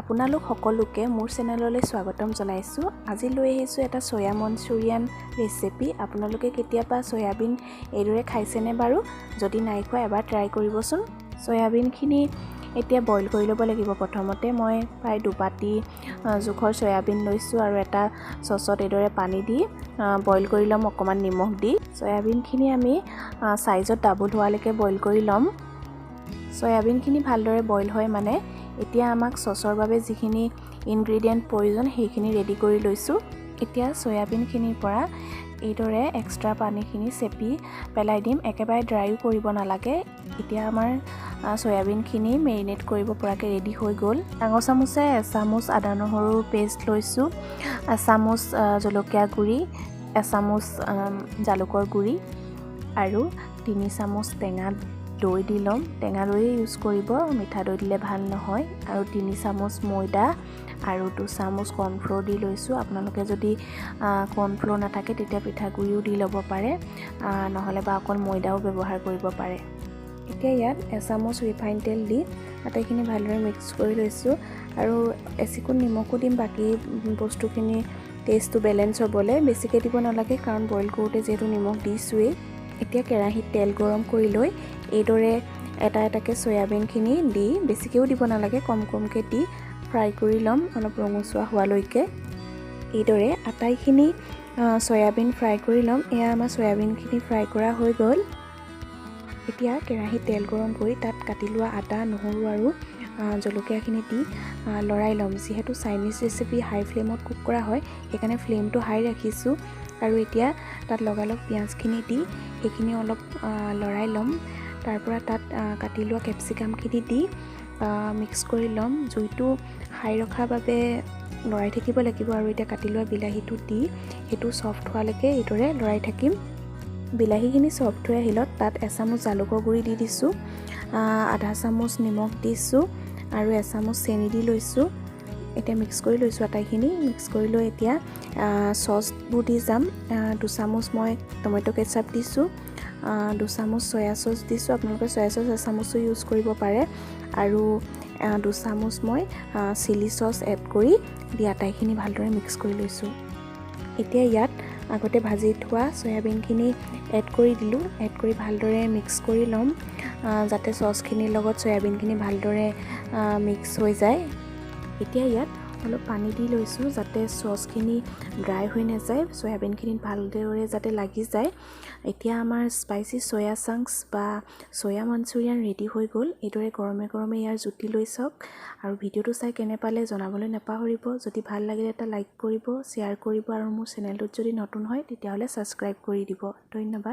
আপোনালোক সকলোকে মোৰ চেনেললৈ স্বাগতম জনাইছোঁ। আজি লৈ আহিছোঁ এটা চয়া মঞ্চুৰিয়ান ৰেচিপি। আপোনালোকে কেতিয়াবা চয়াবিন এইদৰে খাইছেনে বাৰু? যদি নাই খোৱা, এবাৰ ট্ৰাই কৰিবচোন। চয়াবিনখিনি এতিয়া বইল কৰি ল'ব লাগিব। প্ৰথমতে মই প্ৰায় 2 বাতি জোখৰ চয়াবিন লৈছোঁ আৰু এটা চচত এইদৰে পানী দি বইল কৰি ল'ম অকণমান নিমখ দি। চয়াবিনখিনি আমি চাইজত ডাবল হোৱালৈকে বইল কৰি ল'ম। চয়াবিনখিনি ভালদৰে বইল হয় মানে এতিয়া আমাক চচৰ বাবে যিখিনি ইনগ্ৰিডিয়েণ্ট প্ৰয়োজন, সেইখিনি ৰেডি কৰি লৈছোঁ। এতিয়া চয়াবিনখিনিৰ পৰা এইদৰে এক্সট্ৰা পানীখিনি চেপি পেলাই দিম। একেবাৰে ড্ৰাইও কৰিব নালাগে। এতিয়া আমাৰ চয়াবিনখিনি মেৰিনেট কৰিব পৰাকৈ ৰেডি হৈ গ'ল। ডাঙৰ চামুচে এচামুচ আদা নহৰু পেষ্ট লৈছোঁ, এচামুচ জলকীয়া গুড়ি, এচামুচ জালুকৰ গুড়ি আৰু 3 চামুচ টেঙা দৈ দি ল'ম। টেঙা দৈয়ে ইউজ কৰিব, মিঠা দৈ দিলে ভাল নহয়। আৰু 3 চামুচ ময়দা আৰু 2 চামুচ কৰ্ণফ্ল'ৰ দি লৈছোঁ। আপোনালোকে যদি কৰ্ণফ্ল'ৰ নাথাকে, তেতিয়া পিঠাগুড়িও দি ল'ব পাৰে, নহ'লে বা অকল ময়দাও ব্যৱহাৰ কৰিব পাৰে। এতিয়া ইয়াত এচামুচ ৰিফাইন তেল দি আটাইখিনি ভালদৰে মিক্স কৰি লৈছোঁ আৰু এচিকুট নিমখো দিম বাকী বস্তুখিনি টেষ্টটো বেলেঞ্চ হ'বলৈ। বেছিকৈ দিব নালাগে, কাৰণ বইল কৰোঁতে যিহেতু নিমখ দিছোঁৱেই। এতিয়া কেৰাহীত তেল গৰম কৰি লৈ এইদৰে এটা এটাকৈ চয়াবিনখিনি দি, বেছিকৈও দিব নালাগে, কম কমকৈ দি ফ্ৰাই কৰি ল'ম অলপ ৰঙচুৱা হোৱালৈকে। এইদৰে আটাইখিনি চয়াবিন ফ্ৰাই কৰি ল'ম। এয়া আমাৰ চয়াবিনখিনি ফ্ৰাই কৰা হৈ গ'ল। এতিয়া কেৰাহীত তেল গৰম কৰি তাত কাটি লোৱা আদা, নহৰু আৰু জলকীয়াখিনি দি লৰাই ল'ম। যিহেতু চাইনিজ ৰেচিপি হাই ফ্লেমত কুক কৰা হয়, সেইকাৰণে ফ্লেমটো হাই ৰাখিছোঁ। আৰু এতিয়া তাত লগালগ পিঁয়াজখিনি দি সেইখিনি অলপ লৰাই ল'ম। তাৰপৰা তাত কাটি লোৱা কেপচিকামখিনি দি মিক্স কৰি ল'ম। জুইটো হাই ৰখাৰ বাবে লৰাই থাকিব লাগিব। আৰু এতিয়া কাটি লোৱা বিলাহীটো দি সেইটো ছফ্ট হোৱালৈকে এইদৰে লৰাই থাকিম। বিলাহীখিনি ছফ্ট হৈ আহিলত তাত এচামুচ জালুকৰ গুড়ি দি দিছোঁ, আধা চামুচ নিমখ দিছোঁ আৰু এচামুচ চেনি দি লৈছোঁ। এতিয়া মিক্স কৰি লৈছোঁ। আটাইখিনি মিক্স কৰি লৈ এতিয়া চচবোৰ দি যাম। 2 চামুচ মই টমেট' কেচাপ দিছোঁ, 2 চামুচ চয়া চচ দিছোঁ। আপোনালোকে চয়া চচ এচামুচো ইউজ কৰিব পাৰে। আৰু 2 চামুচ মই চিলি চচ এড কৰি দি আটাইখিনি ভালদৰে মিক্স কৰি লৈছোঁ। এতিয়া ইয়াত আগতে ভাজি থোৱা চয়াবিনখিনি এড কৰি দিলোঁ। এড কৰি ভালদৰে মিক্স কৰি ল'ম, যাতে চচখিনিৰ লগত চয়াবিনখিনি ভালদৰে মিক্স হৈ যায়। এতিয়া ইয়াত অলপ পানী দি লৈছোঁ, যাতে চচখিনি ড্ৰাই হৈ নাযায়, চয়াবিনখিনিত ভালদৰে যাতে লাগি যায়। এতিয়া আমাৰ স্পাইচি চয়া চাংছ বা চয়া মঞ্চুৰিয়ান ৰেডি হৈ গ'ল। এইদৰে গৰমে গৰমে ইয়াৰ জুতি লৈ চাওক আৰু ভিডিঅ'টো চাই কেনে পালে জনাবলৈ নাপাহৰিব। যদি ভাল লাগিলে এটা লাইক কৰিব, শ্বেয়াৰ কৰিব আৰু মোৰ চেনেলটোত যদি নতুন হয়, তেতিয়াহ'লে ছাবস্ক্ৰাইব কৰি দিব। ধন্যবাদ।